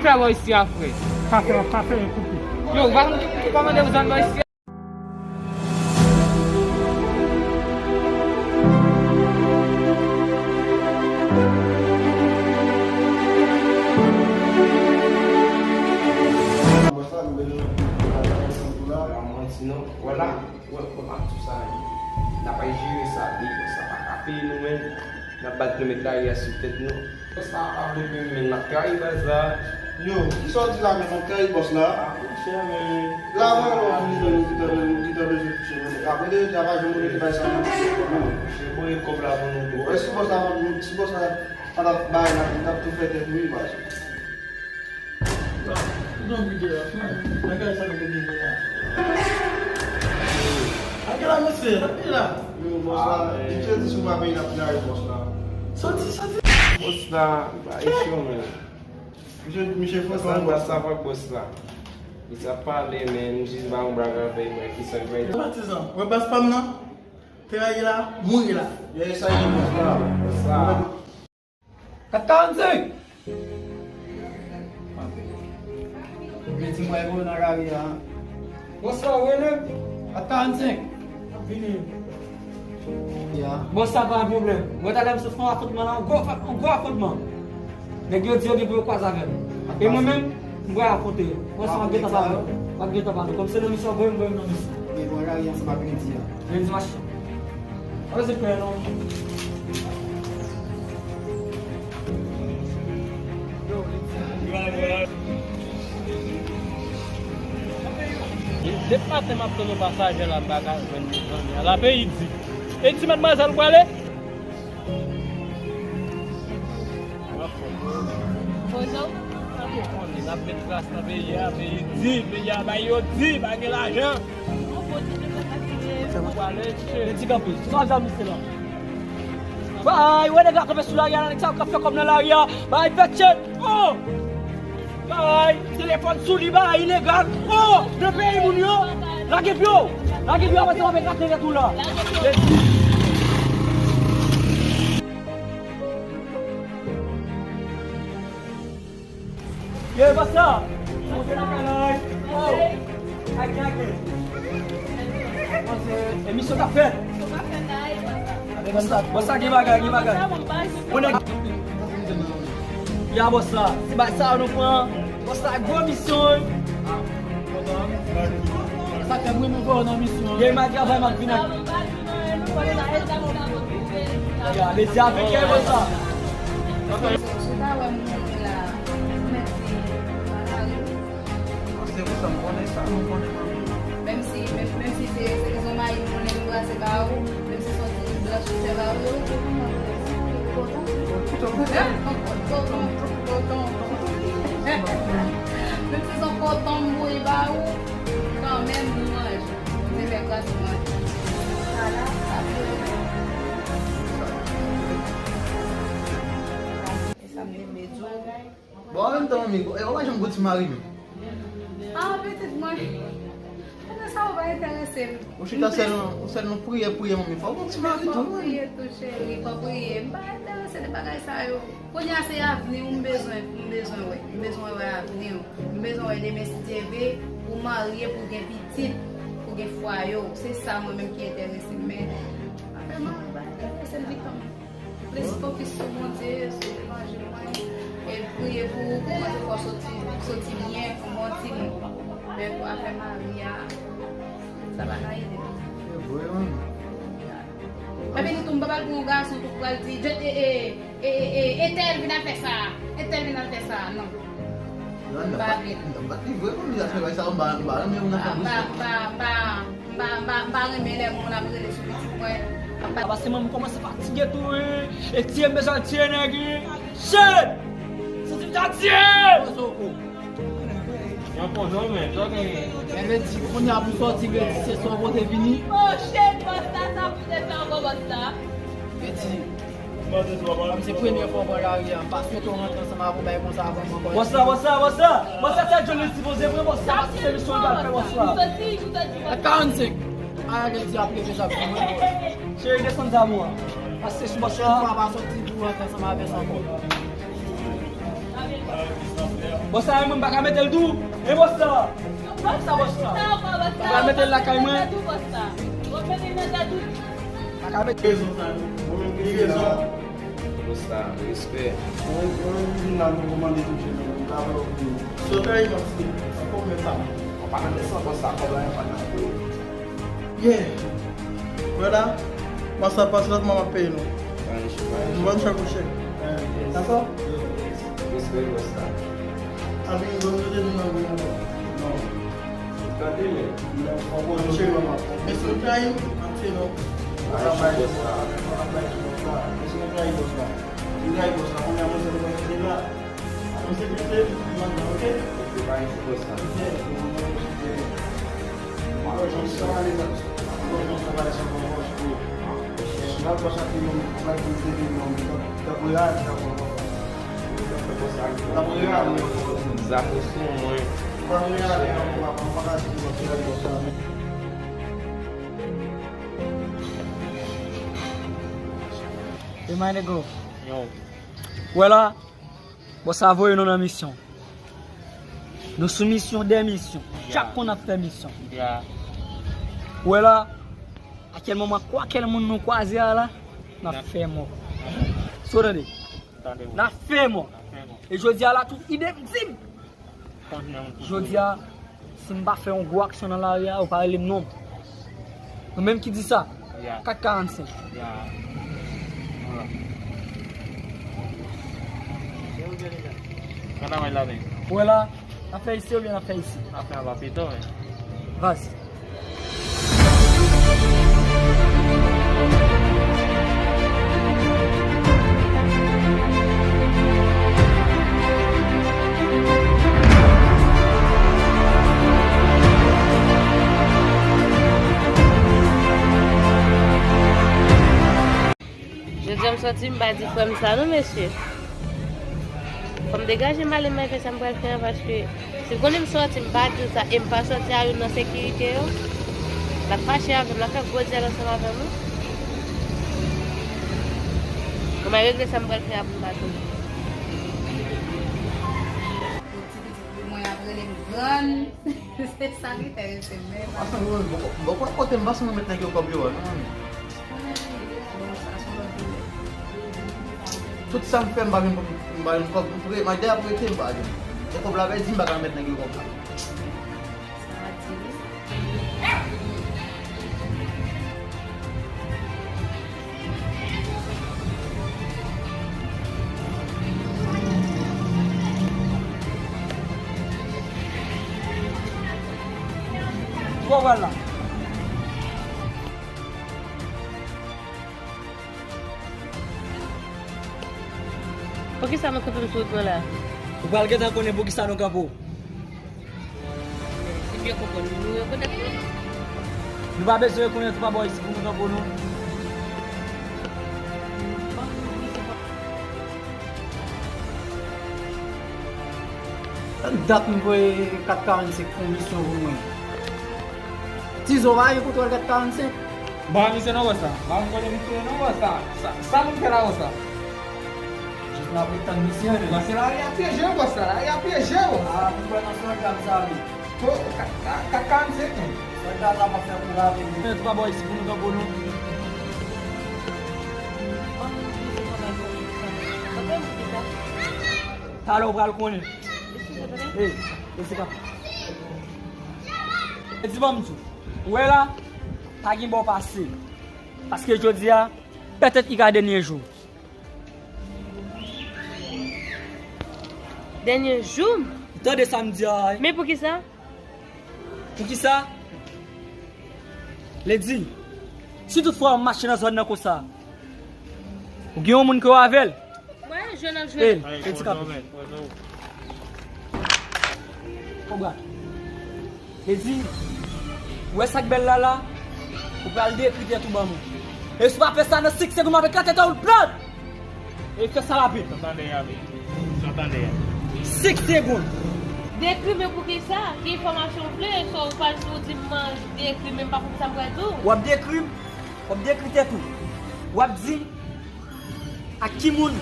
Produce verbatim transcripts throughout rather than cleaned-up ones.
Fè bò isi a, frè. Sa fè, sa fè, koupe. Yo, ou pa konn ki, ki kòmande ou zòn bò isi a? Wè, wè, m ap di w sa, n ap al jere sa byen, sa pa ka peye nou, men n ap bat kilomèt lari a sou tèt nou. Bòs la pa vle peye, men n ap trayi baz la. Yo, kisa w di la menm, n ap trayi bòs la? Ah, monchè, men. La vrèman, nou gentan, nou gentan bezwen touche, men apre de travay, nou te bay sa nan. Monchè, voye kòb la pou nou. Wè, si bòs la, si bòs la pa t ap bay la, nou t ap tou fè tèt nou, imaj. Kite yon videyo la, bagay sa nou te gen la. Ake la, mesye, ake la. Yo, bòs la, li te di si w pa peye, n ap lage bòs la. Soti, soti. Bòs la, ba, e cho, men. Misye, misye fò sa, bòs la. Sa pa bòs la. Li sa pale, men, m jis ba yon blag avè l, wè kisa l bay. Patizan, wè baz pa m nan? Te rayi la, mouri la. Ye, sa ye, bòs la. Bòs la. Kat karannsenk! Mwen di mwen yo nan lari a. Bòs la, ou rele m? Kat karannsenk. Vini. Ya. Bòs la, pa gen pwoblèm. Mwen talè m sot fè yon afwontman la, yon gwo, yon gwo afwontman. Nèg yo di yo gen pou yo kwaze avè m. E mwen menm, m pral afwonte yo. Bòs la, m ap gentan pale. M ap gentan pale. Kòm se nan misyon, voye m, voye m nan misyon. Men bon, lari ansanm ak lendi a. Lendi machin. Awe se pè non. Depi maten m ap tann yon pasaje la, m pa ka jwenn li, zanmi. Ala peyi di. E di madmwazèl ou prale? Bonjou. Ou konnen, n ap met kras nan peyi a, peyi di, peyi a bay yo di, pa gen lajan. Ou konnen, men ti kanpe. Sa jan misye la. Bay, wè nèg la kanpe sou lari a, nèg sa k ap fè kòb nan lari a. Bay, fè tchèt. Oh! Bay, telefòn sou li, bay, ilegal. Oh! Nan peyi moun yo. Lage pye w. Lage pye w, apre sa w ap eklate tèt ou la. Ye, bòs la. Monte nan kanay. Oh. Ake, ake. Emisyon k ap fèt. Bòs la, gen bagay, gen bagay. Bon, nèg. Ya, bòs la. Se bagay sa nou pran. Bòs la, gwo misyon. Sa fè mwen nou vè w nan misyon. Gen mal travay, m ap vin ak. Ya, lezi avèk kè, bòs la. Si w ta wè moun la, ou mèt di pa lari. Se pou sa m konnen sa, m konnen manmi. Menm si, menm, menm si se, se rezon mayi m konnen m brase ba ou, menm si se yon ti blanch m fè ba ou, yo rete pou mwen. Koton. Koton. Koton. Menm si se yon koton m bouyi ba ou, kanmenm nou manje. Bondye fè gras pou mwen. Sa la, sa pou mwen. E sa m te vle di w. Bon, an menm tan, manmi, e, ou pa janm gon ti mari, menm? Ah, pitit mwen. Konnen sa ou pa enterese m. Ou chita sèlman, ou sèlman priye, priye, manmi. Fò w gon ti mari tou, manmi. Fò priye tou, cheri, fò priye. M pa enterese de bagay sa yo. Kounye a se avni w m bezwen, m bezwen wè. M bezwen wè avni w. M bezwen wè demen si Dye vle, ou marye pou gen pitit, pou gen fwaye w. Se sa mwen menm ki enterese m. Men, afè mari pa enterese m ditou. Plis fokis sou Bondye, sou levanjil mwen, e priye pou ou, pou Bondye fè w soti, soti byen, yon bon timoun. Men pou afè mari a, sa pa ka ede. Se vre, wi. Epi nou tou, m pa pral pran yon gason tou pral di, e, e, e, e, e, entèl vin al fè sa, entèl vin al fè sa, non. M pa vle. M pa t li vre pou li al fè bagay sa yo, m pa, m pa renmen moun nan fè bouch. M pa, m pa, m pa, m pa, m pa, m pa renmen lè moun ap rele sou pitit mwen. Ap pa... Paske mwen, m kòmanse fatige tou, wi. E tiye, m bezwen tiye nèg, wi. Shit! Santi m ta tiye! Yon pozo, men, sa w genyen? Men, Ledi, kounye a pou sòti, Ledi, se sa w pote vini? Oh, shit, bòs la, sa pou te fè ankò, bòs la? Ledi. Kòm se premye fwa w pran lari a, m pa swete w rantre ansanm avè yon bagay konsa avè m ankò. Bòs la, bòs la, bòs la! Bòs la, se John li sipoze pran, bòs la, se misyon li pral fè, bòs la. Kat karannsenk. Ala Ledi ap rete chak jou, mwen. Cheri, desann zam ou a. Pase sou bòs la. Pwochèn fwa, pa sòti pou w rantre ansanm avè sa ankò. Bòs la, mwen, m pa ka mete l tou. E bòs la? Bòs la, bòs la. M pa ka mete l lakay mwen. M pa ka mete. Rezon sa, mwen menm ki rezon. Bòs la, respè. Mwen, mwen menm ki vin la, nou kòmande tou, chèf, nou travay pou nou. Sot la, e bòs li. Ankò mwen pa. Ou pa nan desann bòs la, kòb la, e pa nan pou. Yeah. Wè la, mwa sa pase, lòt mwa m ap peye nou. Nou ban m chèk pou chèk. Dakò? Respè, bòs la. Abi, nou ban m nou te vin nan gou ankò. Non. Tande, men. Mwen se yon kay, m ap fè non. Travay, bòs la. Travay, bòs la. Mwen se yon kay, bòs la. Yon kay, bòs la. Kounye a, mwen se yon kay la. Zafè sou mwen. Hey, my nigga. Yo. Wè la, bòs la voye nou nan misyon. Nou sou misyon dè misyon. Chak kou n ap fè misyon. Wè la, a kèl moman, kwa kèl moun nou kwaze a la, n ap fè mò. So tande? N ap fè mò. E jodi a la, tout ide m di m. Jodi a, si m pa fè yon gwo aksyon nan lari a, ou pa rele m non. Ou menm ki di sa? Kat karannsenk. Ou wè la, n ap fè isi oubyen n ap fè isi? N ap fè anba pito, wi. Vas. Jodi a m sòti, m pa di frè m sa non, mesye. Fò m degaje m ale, m al fè sa m pral fè an, paske si l konnen m sòti, m pa di l sa, e m pa sòti a youn nan sekirite yo, l ap fache avè m, l ap fè gwo dyèl ansanm avè m, wi. Bon, m al regle sa m pral fè a pou m pa tounen. Pou ti pitit pou mwen ap rele m grann. Se sa ki fè yo se menm. Bon, bon, kote m pa sonje met nèg yo kòb yo a, non. Tout sa m fè, m pa jwenn, m pa jwenn kòb. M pre-, m dèyè prete, m pa jwenn. E kòb la pèdi, m pa ka met nèg yo kòb la. Twò pral la. Poukisa nou kanpe m sou wout mwen la? Ou pral gentan konnen poukisa nou kanpe w. Ebyen, konprann nou rekonèt nou. Nou pa bezwen rekonèt ou pa bò isi pou nou kanpe w, non. Dat m voye kat karannsenk fè yon misyon pou mwen. Tizo pa gen kontwòl kat karannsenk. M pa misye non, bòs la. M pa konn kote misye non, bòs la. Sa, sa moun fè la, bòs la? Jis n ap ret tann misye, men. Paske lari a pyeje w, bòs la. Lari a pyeje w. A, pou kwè nan sòlda m sa, wi. Kat, kat, kat karannsenk, men. Sòlda la pa fè pou lavi, men. Men, tou pa bò isi pou nou kanpe w, non. Talè w pral konnen. Ey, esi papa. E di ban m di w, ou wè la, pa gen bò pase. Paske jodi a, petèt i ka dènye jou. Dènye jou m? Tande sa m di a, wi. Men poukisa? Poukisa? Lady, si tout fwa w mache nan zòn nan konsa, ou gen yon moun ke w avè l? Mwen, jwe nan jwe. Ey, ey, ti kap. Kobra. Lady, ou wè sa k bèl la la? Ou pral dekri tèt ou ban mwen. E si w pa fè sa nan senk segonn, m ap eklate tèt ou plat! E fè sa rapid. Sa tande a, wi. Sa tande a. Senk segonn. Dekri men poukisa? Ki enfòmasyon w vle? Swa w pral di w di m dekri men m pa konprann sa m pral di w. W ap dekri m, w ap dekri tèt ou. W ap di m ak ki moun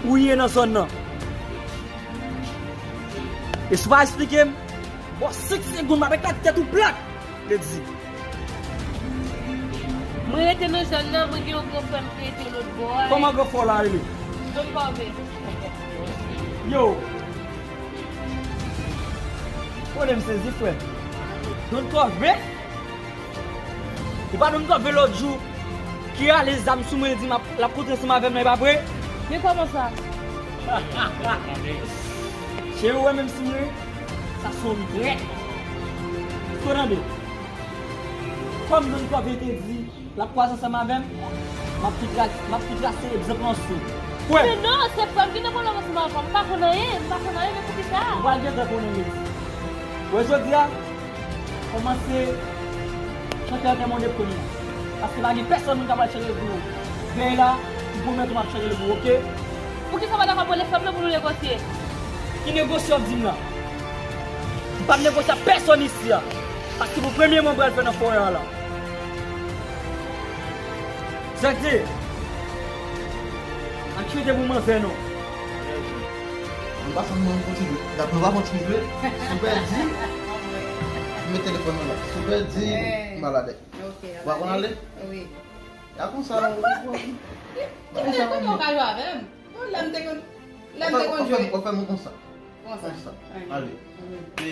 ou ye nan zòn nan. E si w pa eksplike m, bò senk segonn m ap eklate tèt ou plat. Lady. Mwen rete nan zòn nan, mwen gen yon gran frè m ki rete lòt bò a. Kòman gran frè w la rele? Don Kòve. Yo. Konnen m sezi, frè. Don Kòve? Li pa Don Kòve lòt jou ki rale zam sou mwen, li di m ap, l ap kontre ansanm avè m nan, e pa vre? Men kòman sa? Cheri, ou wè menm si m ri, sa se yon regrè. Èske w tande? Kòm Don Kòve te di, l ap kwaze ansanm avè m, m ap tou tra-, m ap tou trase egzanp lan sou. Kwè. Men non, se frè m ki nan pwoblèm ansanm avè m. M pa konn anyen, m pa konn anyen, men poukisa? Ou pral gentan konnen, Lady. Wè jodi a, kòmanse chante antre mande premye. Paske pa gen pèsonn moun k ap al chante l pou ou. Veye la, m pwomèt ou m ap chante l pou ou, oke? Poukisa w pa dakò pran lè frè m nan pou nou negosye? Ki negosye w ap di m la? M p ap negosye ak pèsonn isi a. Paske pou premye mwen pral fè nan forè a la. Zèdye, ak chante pou manzè non. Nou pa fè moun kontinye. Dap nou pa kontinye. Si w pèdi, m met telefòn nan la. Si w pèdi, m al avè. Ok, w ap konn ale? Wi. A konsa, w konn. Ou te konn ou ka jwe avè m. Bon, lè m te konn, lè m te konn jwe. Ou fè m konsa. Konsa. Konsa. Ale. E,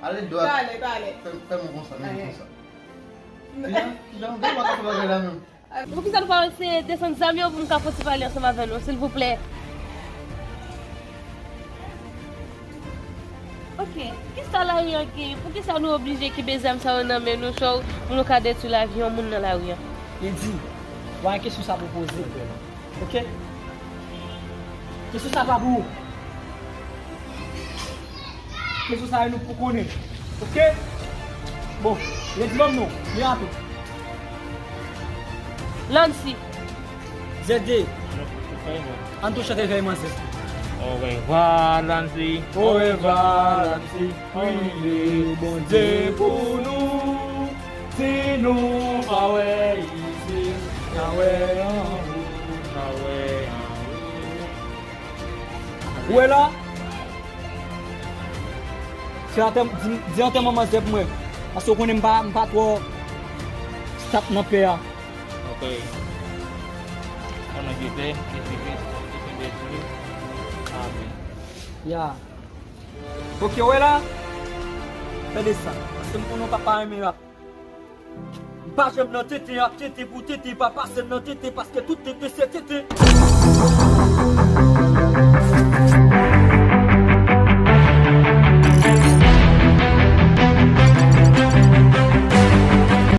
ale dwat. Talè, talè. Fè, fè m konsa, men konsa. Kijan, kijan, m te pa ka fè bagay la menm. Poukisa nou pa eseye desann zam yo pou m ka fon ti pale ansanm avè nou, silvouplè? Ok, kisa lari an gen? Poukisa nou oblije kenbe zam sa yo nan men nou, chou, pou nou ka detwi lavi yon moun nan lari an? Li di, w a kesyon sa pou poze. Ok? Kesyon sa pa pou ou. Kesyon sa yo nou pou konnen. Ok? Bon, redi ban m non. Byen rapid. Lancy. Zèdye. Ann tou chante vèy manzè. Orevwa, Lancy. Orevwa, Lancy. Priye Bondye pou nou. Si nou pa wè isit, n a wè anwo, n a wè anwo. Ou wè la? Fè antè-, di, di antèman manzè pou mwen. Paske w konnen m pa, m pa twò stat nan pè a. Ok. An nan Jezi, Jezi Kris, Jezi Kris. Amen. Ya. Ok, w wè la? Tande sa. Paske m konnen w pa, pa renmen rap. M pa janm nan tenten, ap tenten pou tenten, pa pase m nan tenten, paske tout tenten se tenten.